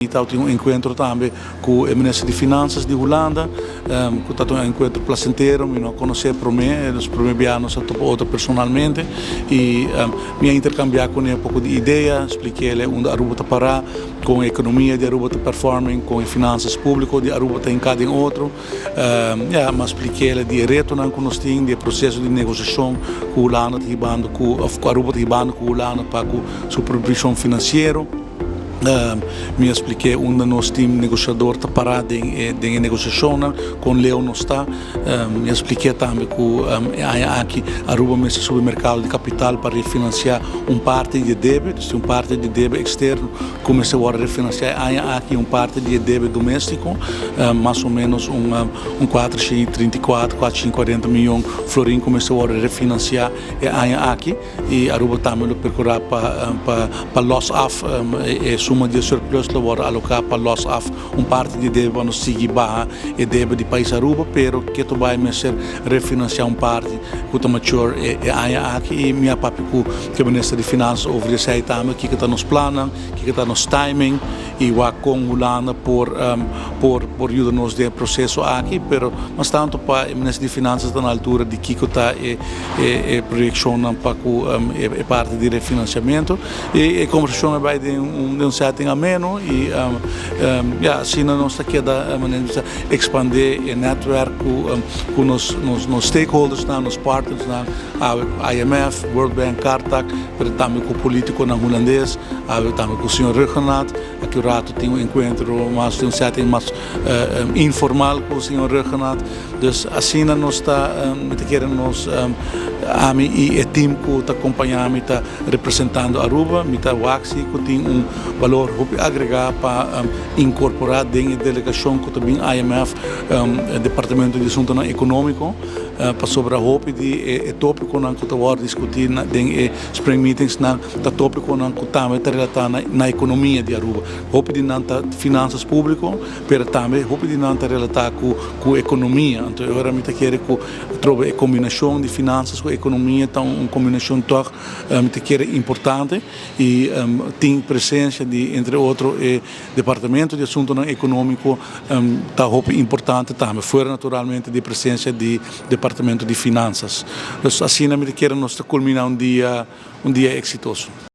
Mi tabatin un enkuentro tambe ku e minister di Finansas di Hulanda, ku tabata un enkuentro plasentero. Mi no a konosé promé, nos promé biaha nos a topa otro personalmente i mi a interkambiá kuné un poko di idea, splik'é unda Aruba ta pará, kon e ekonomia di Aruba ta performing, kon e finansas públiko di Aruba ta hinká den otro. Ya, mi a splik'é di e retonan ku nos tin, di e proseso di negosiashon ku Hulanda ta hibando ku, òf ku Aruba ta hibando ku Hulanda pa ku su supervishon finansiero. Mi a splik'é unda nos tim negosiador ta pará den e den e negosiashonnan, kon leu nos ta. Mi a splik'é tambe ku e aña aki Aruba mester subi merkado di kapital pa refinansiá un parti di e debe. Dus tin un parti di debe eksterno ku mester wòrdu refinansiá e aña aki i un parti di e debe doméstiko, mas o ménos un un 434, 440 mion florin ku mester wòrdu refinansiá e aña aki. I Aruba tambe lo perkurá pa pa pa lòs af e suma di e surplus lo wòrdu aloká pa lòs af un parti di e debe pa nos sigui baha e debe di pais Aruba, pero ketu bai mester refinansiá un parti ku ta mature e e aña aki i mi a papia ku e minister di Finansas over di esei tambe kiko ta nos plannan, kiko ta nos timing i wak kon Hulanda por por por yuda nos den e proseso aki, pero mas tantu pa e minister di Finansas ta na altura di kiko ta e e proyekshonnan pa ku e parti di refinansiamentu. I e kombersashon a bai den un setting ameno i ya asina nos ta keda manera di bisa ekspandé e nètwèrk ku nos nos stakeholdersnan, nos partnersnan, awe ku IMF, World Bank, Cartac, pero tambe ku politikonan hulandes, awe tambe ku señor Rhuggenaath. Aki un rato tin un enkuentro mas den un setting mas informal ku señor Rhuggenaath. Dus asina nos ta, mi ta kere nos, ami i e team ku ta kompañá mi ta representando Aruba. Mi ta wak si ku tin un balor hopi agregá pa inkorporá den e delegashon ku ta bin IMF, Departamento di Asuntonan Ekonómiko, pasobra hopi di e tópikonan ku ta wòrdu diskutí den e spring meetingsnan ta tópikonan ku tambe ta relatá na ekonomia di Aruba. Hopi di nan ta finansas públiko. Pero tambe hopi di nan ta relatá ku ku ekonomia. Anto e ora mi ta kere ku atrobe e kombinashon di finansas ku ekonomia ta un kombinashon tòg mi ta kere importante i tin presensia di entre otro e departamento di asuntonan ekonómiko ta hopi importante tambe fuera naturalmente di e presensia di departamento di finansas. Dus asina mi ta kere nos ta kulminá un dia un dia eksitoso.